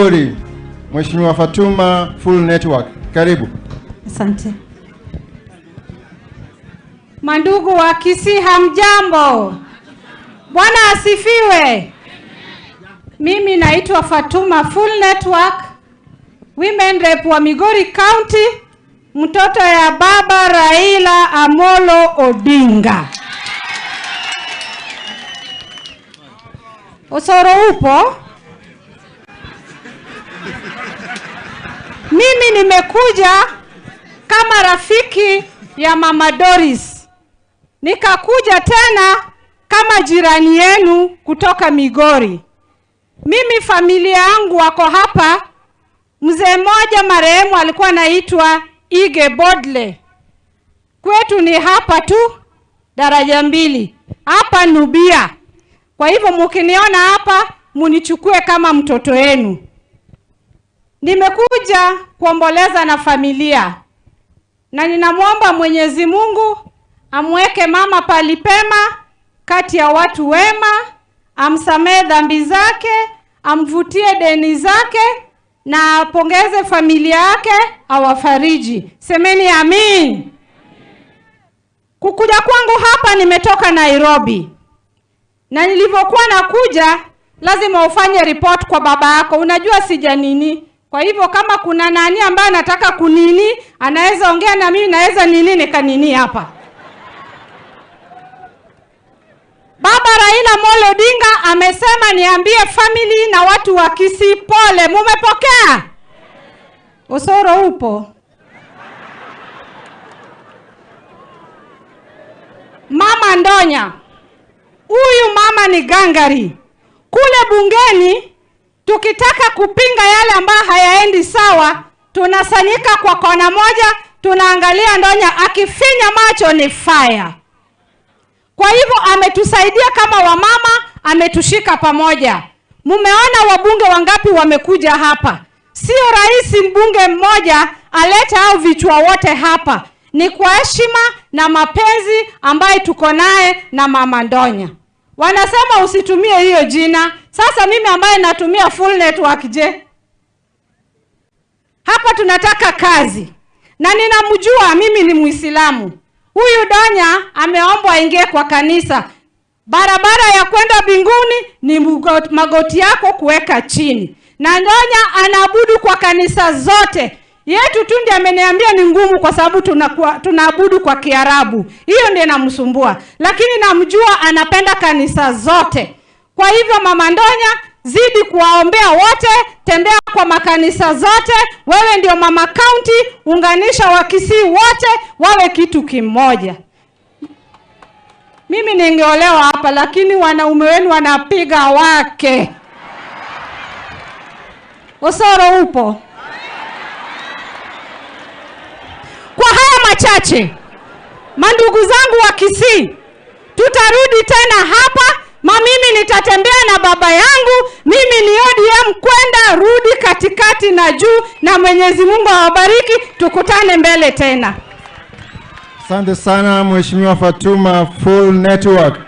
Migori, Mheshimiwa Fatuma Full Network. Karibu. Asante. Mandugu wa Kisii, hamjambo? Bwana asifiwe. Mimi naitwa Fatuma Full Network, Women Rep wa Migori County, mtoto ya baba Raila Amolo Odinga. Osoro upo? Mimi nimekuja kama rafiki ya Mama Doris. Nikakuja tena kama jirani yenu kutoka Migori. Mimi familia yangu wako hapa. Mzee mmoja marehemu alikuwa anaitwa Ige Bodle. Kwetu ni hapa tu daraja 2. Hapa Nubia. Kwa hivyo mkiniona hapa munichukue kama mtoto wenu. Nimekuja kuomboleza na familia. Na ninamuomba Mwenyezi Mungu amweke mama palipema kati ya watu wema, amsamehe dhambi zake, amvutie deni zake na apongeze familia yake, awafariji. Semeni amin. Kukuja kwangu hapa nimetoka Nairobi. Na nilivyokuwa nakuja lazima ufanye report kwa baba yako. Unajua sija nini. Kwa hivyo kama kuna nani ambaye anataka kunini, anaweza ongea na mimi, naweza nini nikanini hapa. Baba Raila Amolo Odinga amesema niambie family na watu wa Kisii pole. Mumepokea? Osoro upo? Mama Ndonya. Huyu mama ni gangari. Kule bungeni tukitaka kupinga yale ambayo hayaendi sawa, tunasanyika kwa kona moja, tunaangalia Ndonya akifinya macho ni fire. Kwa hivyo ametusaidia kama wamama, ametushika pamoja. Mumeona wabunge wangapi wamekuja hapa. Sio rahisi mbunge mmoja alete hao vichwa wote hapa. Ni kwa heshima na mapenzi ambaye tuko naye na Mama Ndonya. Wanasema usitumie hiyo jina. Sasa mimi ambaye natumia Full Network je? Hapa tunataka kazi. Na ninamjua mimi ni Muislamu. Huyu Donya ameombwa aingie kwa kanisa. Barabara ya kwenda mbinguni ni magoti yako kuweka chini. Na Ndonya anaabudu kwa kanisa zote. Yetu tu ndiye ameniambia ni ngumu kwa sababu tunaabudu kwa Kiarabu. Hiyo ndiyo inamsumbua. Lakini namjua anapenda kanisa zote. Kwa hivyo Mama Ndonya, zidi kuwaombea wote, tembea kwa makanisa zote. Wewe ndio mama county, unganisha Wakisii wote wawe kitu kimoja. Mimi ningeolewa hapa lakini wanaume wenu wanapiga wake. Osoro upo? Kwa haya machache, mandugu zangu wa Kisii, tutarudi tena hapa. Ma mimi nitatembea na baba yangu. Mimi ni ODM kwenda rudi katikati na juu, na Mwenyezi Mungu awabariki. Tukutane mbele tena. Asante sana Mheshimiwa Fatuma Full Network.